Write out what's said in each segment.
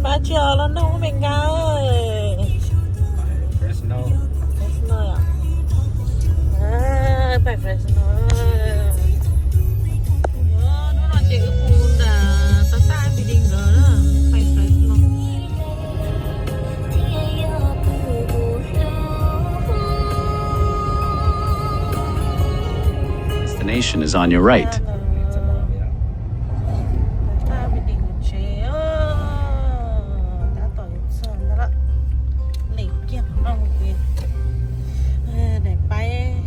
Pab tsis los nug me nkauj. Fresno. Fresno yom? Pais Fresno. Hnub no ces wb mus nram toj taj Big Dipper nkawd na, pais Fresno. Destination is on your right. Daim paib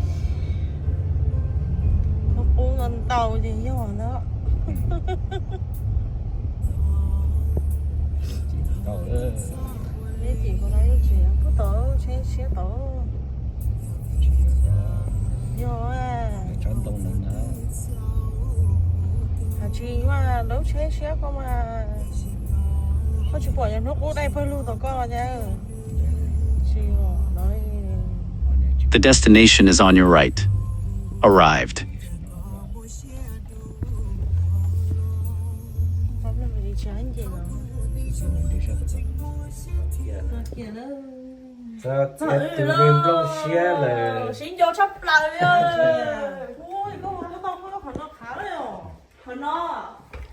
hnub qub no ntau ces yog ntag. Peb cim puas tau lub tsev, puag tod tsheb siab tod. Yog, hais tsis mas lub tsheb siab koj mas, koj tsis pom yog hnub qub dai pawg lug tom koj los cas. Tsis os. The destination is on your right. Arrived. Txog tus me nplooj siab lawm. Siab nco tshaj plaws li. Ui, koj ua tau muab qhov no qhav li os. Qhov no,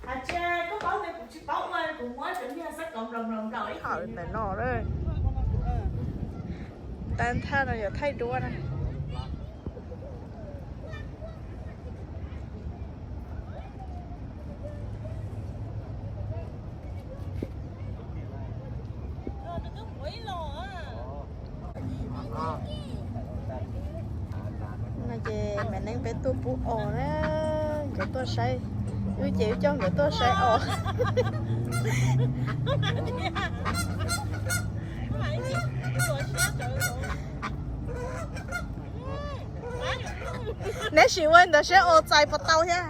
hais tias koj paub tias kuv tsis paub ua, kuv muab cov niag xab kov nplaum nplaum nplaum ib hawm ntawm no. Tab thaj no yog thaij duab na. No ces me neeg peb tuaj pub os na, nkawd tuaj saib, wb ces wb coj nkawd tuaj saib os. Neb sim ua ntawd saib os txais puas tau thiab.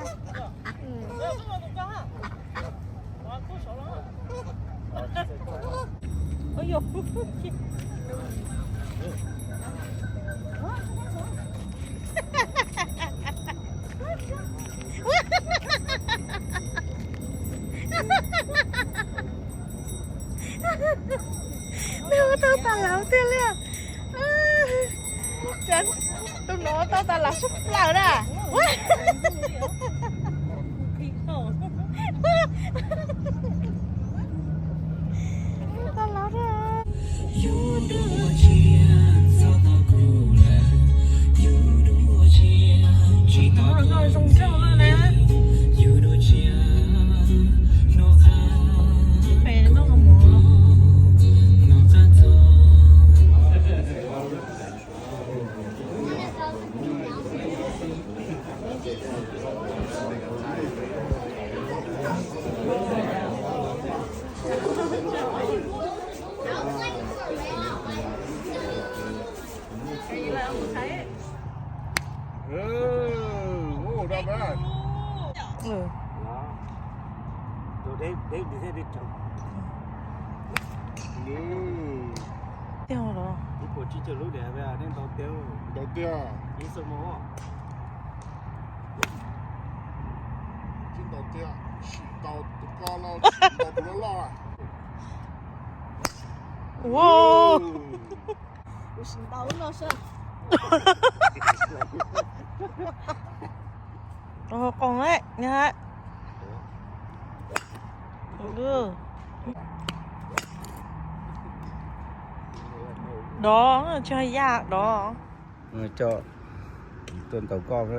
Nws ua tau tas laus tiag li. Tus no tau tas laus sab plaws na. Tas laus na. Ntau tiag. Tsis ntau tiag, sim ntau tus ko loj, sim ntau tus loj loj. Kuv sim ntau loj sab. Qoos lawm. Dov, tsis yog yaj, dov. Coj tuaj ntaus koj.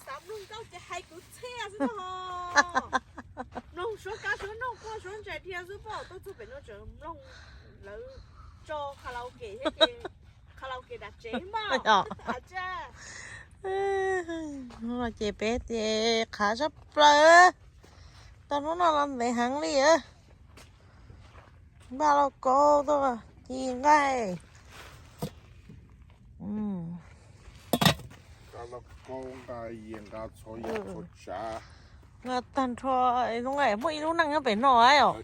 Xav mloog nkauj ces hais kwv txhiaj xwb no. Mloog suab kab suab noog quaj suab ntses dhia xwb pom tuaj txog pem no tseem mloog lawv tso karaoke thiab ces karaoke dam tsev mas. Ces peb ces qhav sab plaws. Tau hnub no los ntev heev li. Npaj lauj kaub tuaj ci nqaij. Nqa lauj kaub, nqa yias, nqa txhua yam txhua tsav. Nqa tag nrho, zoo nqaim muaj ib lub neej nyob pem no os.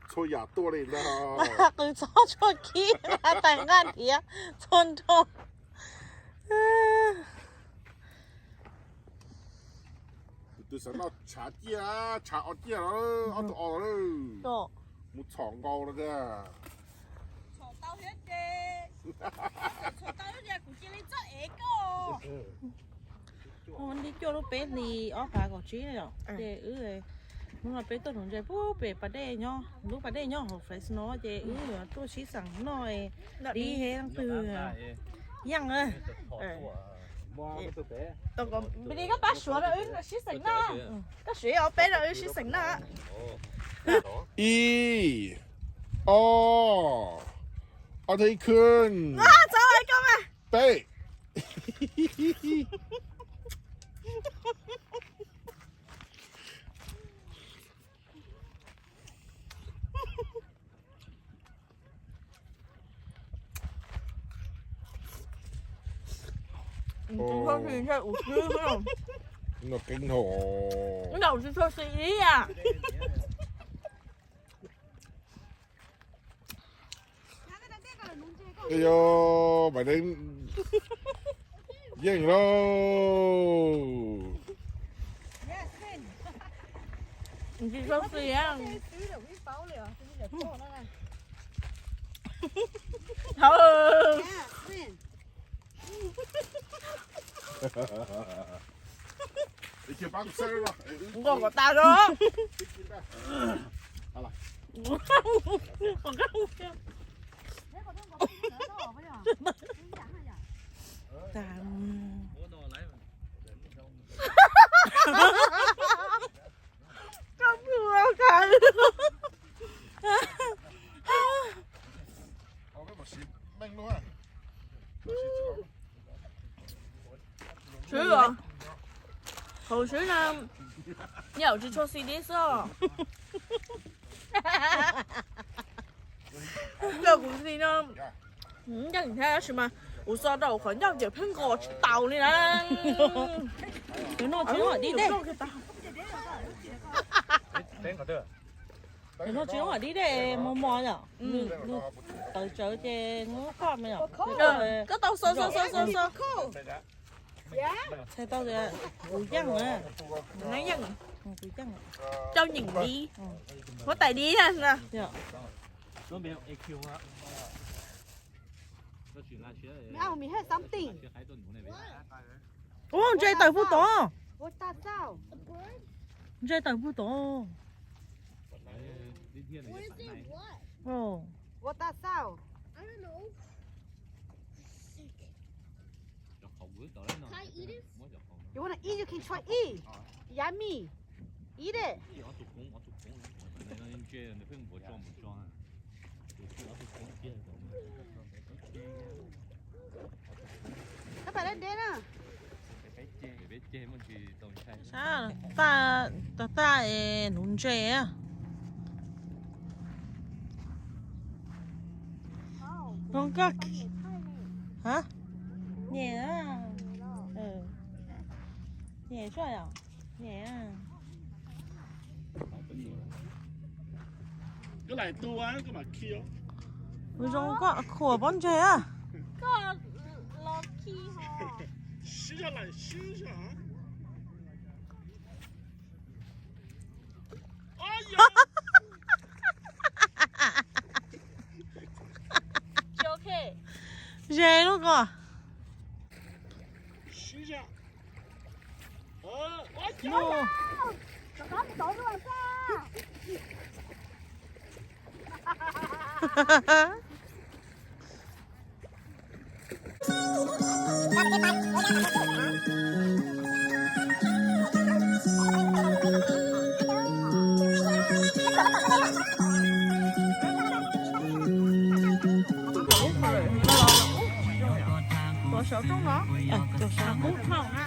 Txhua yam tuaj li ntag. Nqa qws txhob txhua khib, nqa tais nqa nrhiav txhua nrho. Tus twg xav noj tshav ciaj, tshav o ciaj los ob tug o lawm. Mus txhom nkaus los tiag. Li cuaj lub peb hlis ob phav kaum tsib yom, ces wb hnub no peb tuaj nuv ntses puag pem pas dej nyob, lub pas dej nyob hauv Fresno, ces wb yuav tuaj sib xeem noj dib he leej twg yeej. Koj pab suav rau wb sib xeem noj, koj suav ob peb rau wb sib xeem noj. Ib, ob, ob thib khwb, peb. Ej yog, Maiv Deev yeej lauj. Nqos kom tas os. Koj pw kawg. Swb os. Hauv swb no, yam tsis tshua xis dib xwb os. Koj kuv xis no, ncaj thiab tab sis mas kuv xo rau qhov ncauj ces pheej nqos tsis taus li na. Noj tsis noj dib dej. Noj tsis noj dib dej mos mos yom. Tawv tsawv ces nws koj me yom. Koj tau xo xo xo xo xo. Txhais tau tias kuv yeej na. Kuv yeej. Cau nyeem dib. Huab tais dib na. Ub, ntses tawm puag tod. Ntses tawm puag tod. You wanna eat, you can try eat. Yummy. Eat it. Sab tag tag es nuv ntses. Zoo koj, nyem, nyem tsuaj yom, nyem. Zoo koj khuam pob ntseg a. Ze lub ko. Tuav saum rooj no, tuav saum qub no na.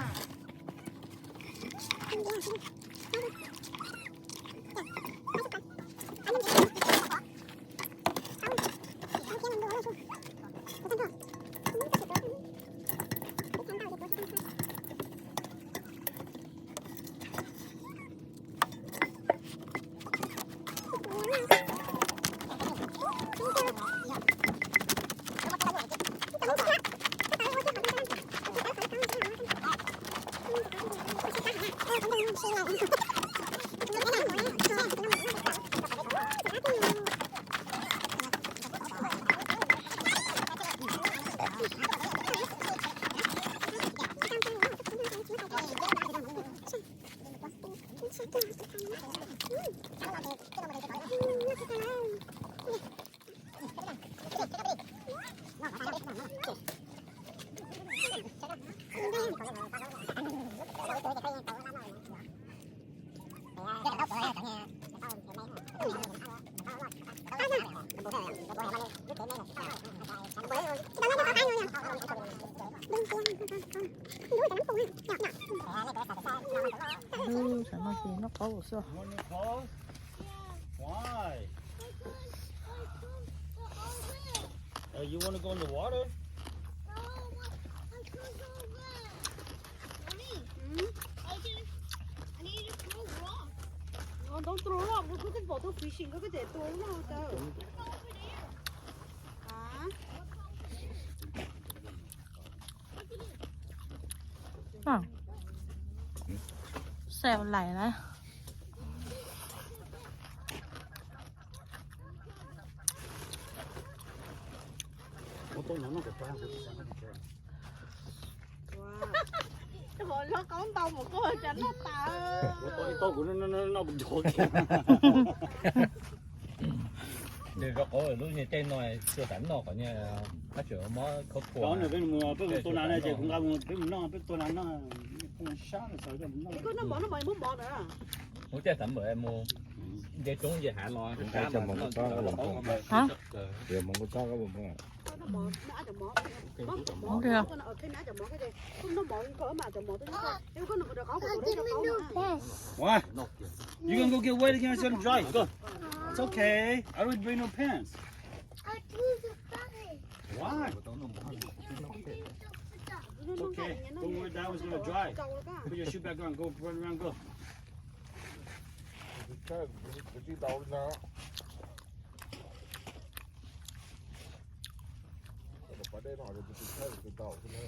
Ủa sao? You want new clothes? Why? Oh, you want to go in the water? Mommy, I can, I need to throw a rock. No, don't throw a rock. Koj pom tus fishing, koj tseem tua loj tau. Xav lais na. Ua, qhov loj qhov ntau mus koj cas noj tas. Ua tau ib tau kuv noj noj noj kuv dhau kiag. Ces rau qhov lub niag tej no xua tas noj kom niag qab tsuas mob khaub khua. Peb mus tua nas no ces kuv nqa mus peb mus noj, peb tua nas noj, sab no xav noj. Koj noj mov, noj mov, muab mov na. Mus tej xav npam mus nce roob nce hav los. Hab? Why? You gonna go get wet again? It's gonna dry. Go. It's okay. I don't bring no pants. Why? It's okay. Don't worry, that one's gonna dry. Put your shoe back on. Go run around. Go. Kwv tij laus no, pab dej no, kwv tij laus no.